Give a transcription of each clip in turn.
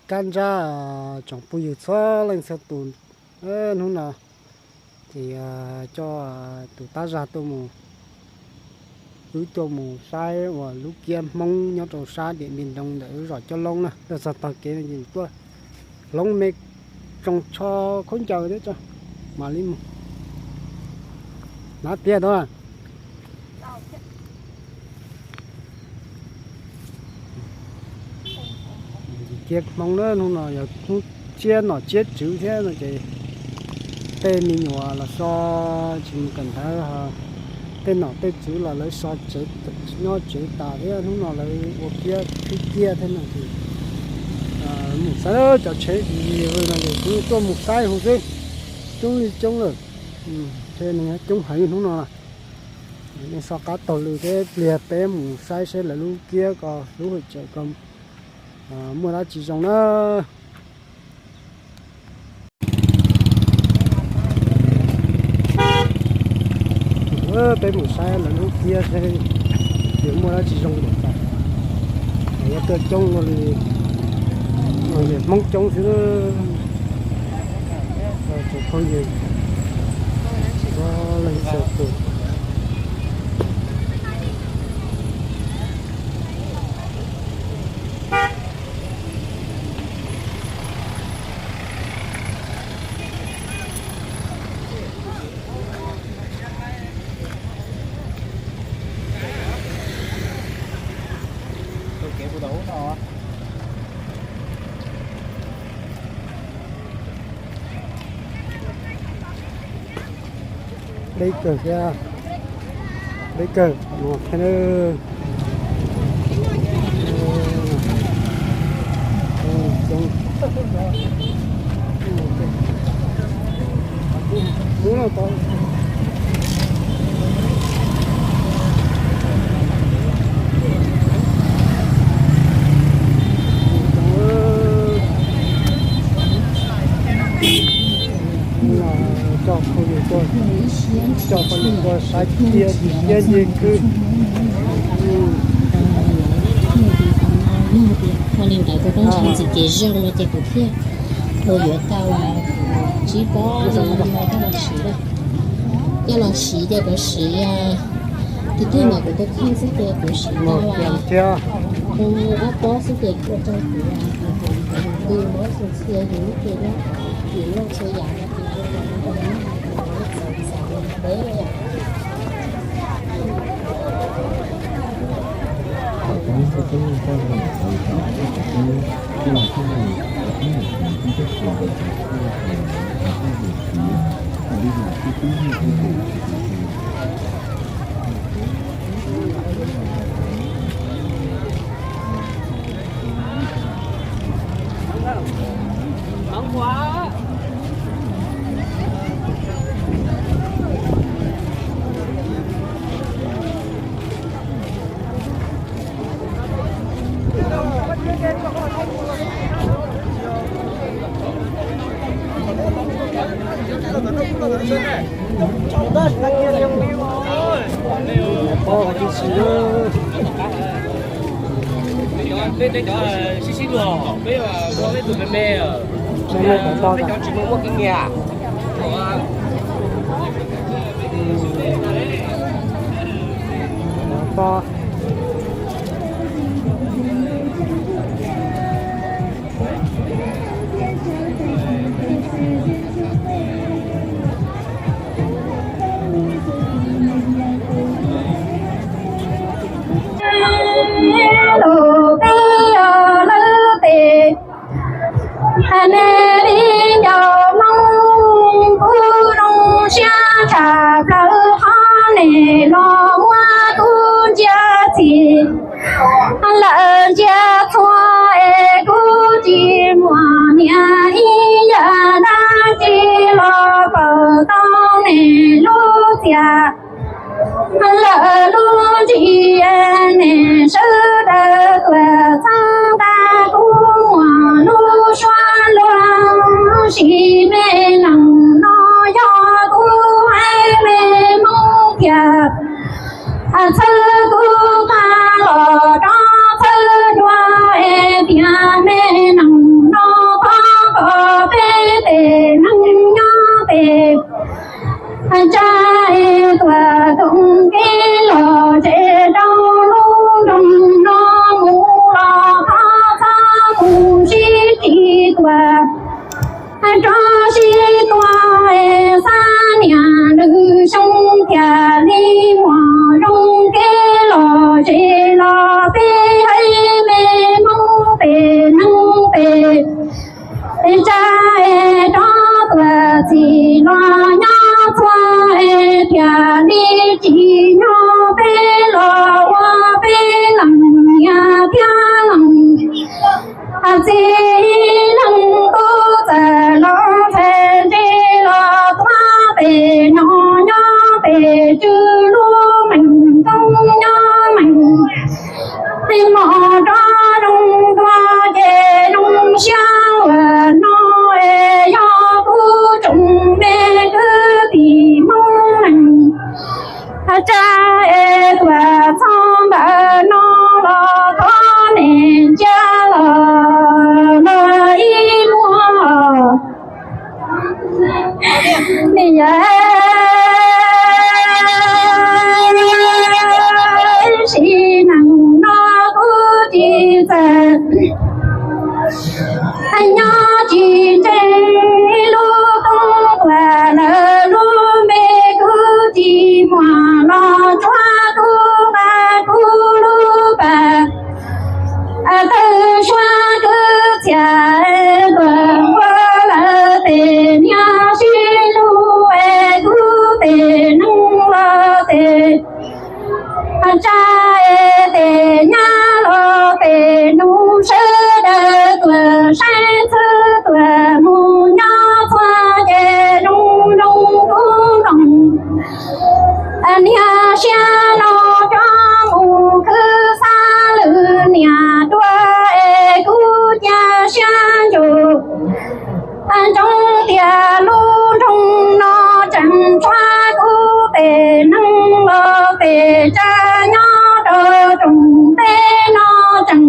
Kab ntsab tsoom phooj ywg txhua leej txhua tus, hnub no ces coj tus tab zag tuaj mus, wb tuaj mus saib uas lub kiab Hmoob nyob rau sab Diam Npis Nroos ntawm lub zos Cob Loob na. Tuaj txog tog kev no ces tuaj hloov me tsoos tsho khaub ncaws thiab tso mam li mus. Hnav tiag tau. Kiab Hmoob na, hnub no yog hnub tsiab nom tsiab tswv thiab no ces tej me nyuam los so tsis mus kawm ntawv, tej nom tej tswv los lawv so tsev, nyob tsev tas thiab hnub no lawv ua kiab khwb kiab thiab no ces mus saib cov tsheb no ces kuv tuaj mus saib hu xwb, coob li coob lawm, tsheb neeg coob heev hnub no. Nej so qab taug lw thiab pliag peb mus saib seb lawv lub kiab ko lub hwm tsam ko muaj dab tsi zoo na. Peb mus saib lawv lub kiab seb yuav muaj dab tsi zoo lawm tas. Yuav tuaj coob ua li, Hmoob coob xwb. Tsoom phooj ywg txhua leej txhua tus. Deb kawg thiab, deb kawg no thiab. Coj phooj ywg tuaj, coj phooj ywg tuaj saib kiab, kiab nce kwb. Ho li ntawd kuv poob thaij ntxiv kev zoo no ces kuv thiaj ua yuav tau tsib pob li no coj los siv. Coj los siv ces kuv siv, tus twg ntawm kuv tus kheej xwb ces kuv siv tau ob pob xwb ces ua rau kuv, kuv muab xus txhia yus lub cev nyob, yus loj txhua yam no ces ua rau kuv txaus txaus peb. Peb cov sib sib luag, peb muaj peb tus me me, peb cov tsis muaj ua kev nyiam. Lus peb lawv tes, nej li ncaus Hmoob kuj zoo siab tshaj plaws qhov nej los muab kuv ntsia txhij. Lawv ntsia txhua es kuv tsis muaj niam ib yam dab tsi los pab tau nej lub txiaj. Lawv lub ntsej nej sawv daws tuaj txhawb nqa kuv muaj lub suab luag, sim me neej no yog kuv haiv me Hmoob tiag. Txhawb kuv qab los rov txhawb dua es tias me neej no Txiv neej tub txawm los ntxhais ntse los tuav pem no nyob pem tswv lub meem koob nyob meem mos rov zoo dua ces zoo siab ua no es yog kuv tsoom me kwv tij Hmoob neej tsa es tuam txog ntawm no los thov nej ntsia los ib muag. Yog sim neej no kuv tsis txawj nyob tsis ntse lub koob tuag lawm lub npe kuv tsis muaj los tsuav kuv nqa kuv lub pas tawg suab kwv txhiaj tuag nquag lawm tes niam sib hlub es kuv tes neeg los tes tsa es tes nyab los tes nus sawv daws tuaj saib txhawb tuaj mus nyob txhua ces zoo zoo kuv nkoos niag siab no rov mus khwv xab lwm niam dua es kuv cia siab ntsoov ntsoov tias lub nroog no tseem tshuav kuv tes neeg los tes tsa nyob rau tsoom teb no tseem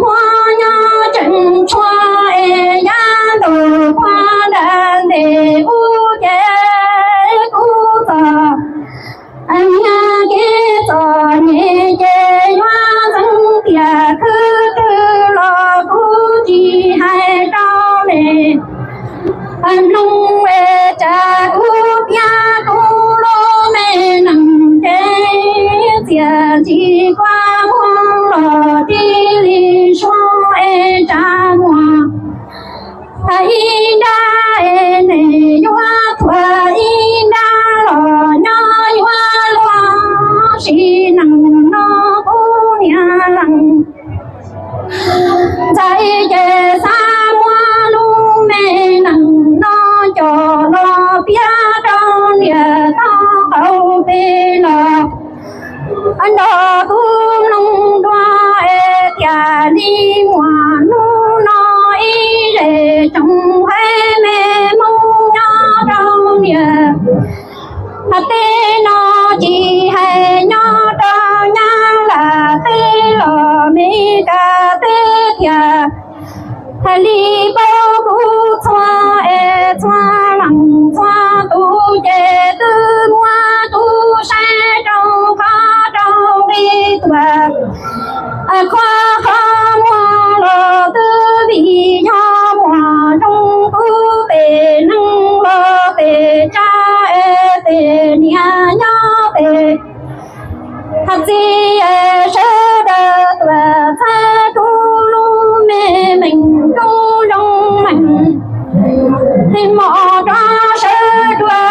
muab nyob tseem tshuav es yav ntuj qhua nram ntej ub ces kuv txom nyem kev txom nyem ces yuav ntxeev tias khwv twg los kuv tsis hais rau nej mloog es tsam kuv piav kuv lub me neej ces txiaj tsis kua muag los tib li suab es tsam muaj ib nrab es nej yuav thuam ib nrab los nyob yuav luag sim neej no kuv niam leej ntxhais ces xav muab lub me neej no coj los piav rau niam tau qaug pes los nrog kuv mloog dua es thiaj li muaj hnub no ib zej tsoom haiv me Hmoob nyob rau niam teb no tsis hais nyob rau Nyab Laj teb los Mes Kas teb thiaj hais li paub kuv txhua es txhua leej txhua tus ces twb muab kuv saib rau qhov rau nqi tuaj qhov qhov muag los twb vim yog muaj zoo kuv tes neeg los tes tsa es tes niam nyob tes txiv sawv daws tuaj txhawb kuv lub me meej koob zoo meej mos rov sawv dua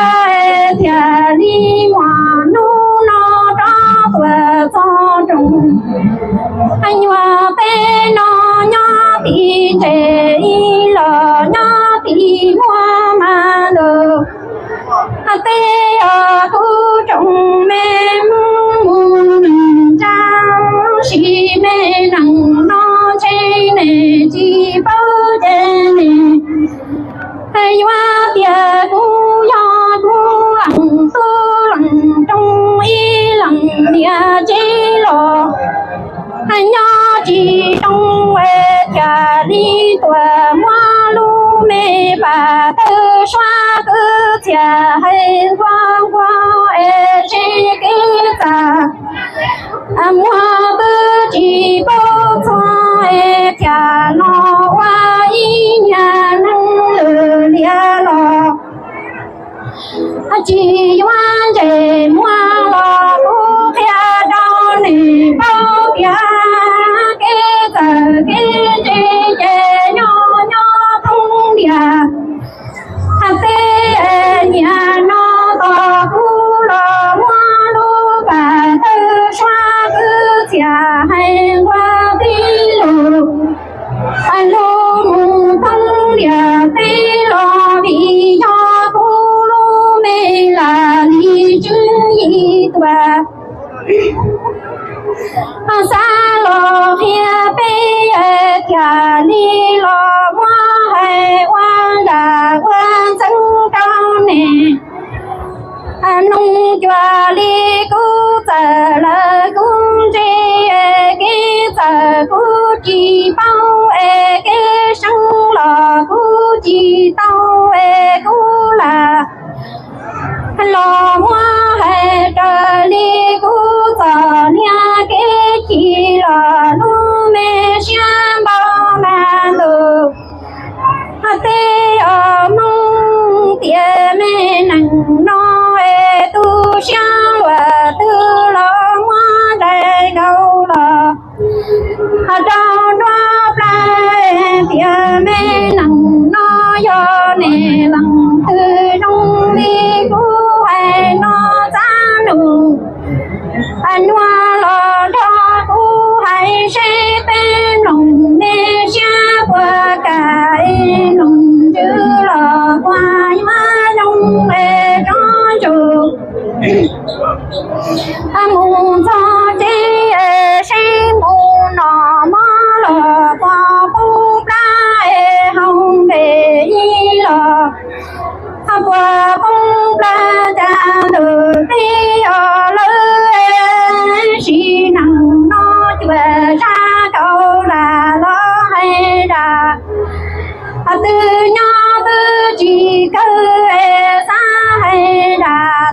thiaj li muaj hnub no rov tuaj txog tsoom nyuag teb no nyob tim ntse ib los nyob tim muaj mas lawm. Teb os kuv tsoom me Hmoob mus neej tsa, sim me neej no ntshe nej tsis paub ces nej yuav tias kuv yog kuv leej tub leej rooj ib leej niam tsev los nyob tsis zoo es thiaj li tuaj muab lub me pas tawg suab kwv txhiaj hais nquag nquag es tsev kev txaj muag twb tsis paub txog es thiaj los ua ib niag neeg lwm liam los tsis yuav ntsej muag los kuv qhia rau nej paub tias kev txawj kev ntse ces nyob nyob thoob tiam teb. Niaj no tos kuv los muab lub pas tawg suab kwv txhiaj hais nquag tib lus Xav los qhia peb thiaj li los muab hais ua nram ua ntxeev rau nej. Noog cuag li kuv txawm lawm kuv ntse, kev txawm kuv tsis paub es kev seeb los kuv tsis tau es kuv lam los muab hais raws li kuv txom nyem kev chim los lub me siab npau na ntu. Tej os Hmoob tias me neeg no es tu siab luag twg los muab ntais nkaus los rau nruab plab tias me neeg no yog nej leej twg zoo li kuv hais no txav nug. Nyuaj los nrog kuv hais seb peb mloog me siab puas kam, mloog ntsws los puas yuav zoo es tsob ntsus. Mus txog tsev seb mus noj mov los puas poob plab es hauv npe ib los puas poob plab cas ntawm peb os lawm. Sim neej no cuam zaj kaus lam los hais zaj, twb nyob twb tsis kawg xav hais zaj.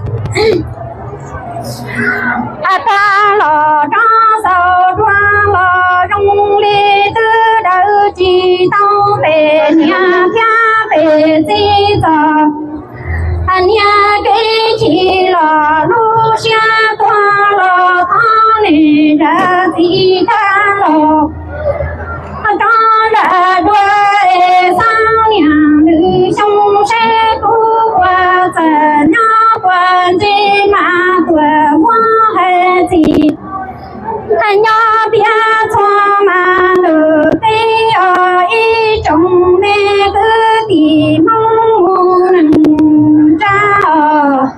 Tag los rov xaus dua los zoo li twb daws tsis tau pem niam thiab pem txiv txog. Niam kev chim los lub siab tuag los thov nej zam txim tag los rov zam dua es xav niam lwm xyoo seb kuv puas txawj nyob puas ntse mas tuaj muab hais txim. Nyob piav txhua mas ntawm peb os ib tsoom me kwv tij Hmoob mus neej tsa os.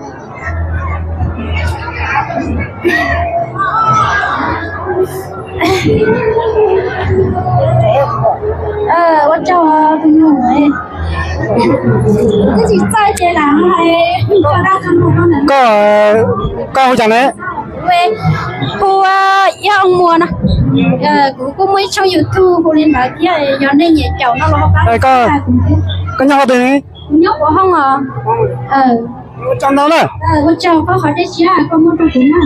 Ua tsaug tus nus, twb tsis txawj ces lam hais. Koj, koj hu cas ne? Hu ua Iab Ooj Muas no. Kuv kuj muaj ib tshooj YouTube hu li ntawd thiab, yog nej nyiam caum no los ho pab. Koj nyob qhov twg ne? Kuv nyob Pov Hooj os. Ua tsaug ntau na. Ua tsaug koj qhov dej siab koj muab rau kuv na.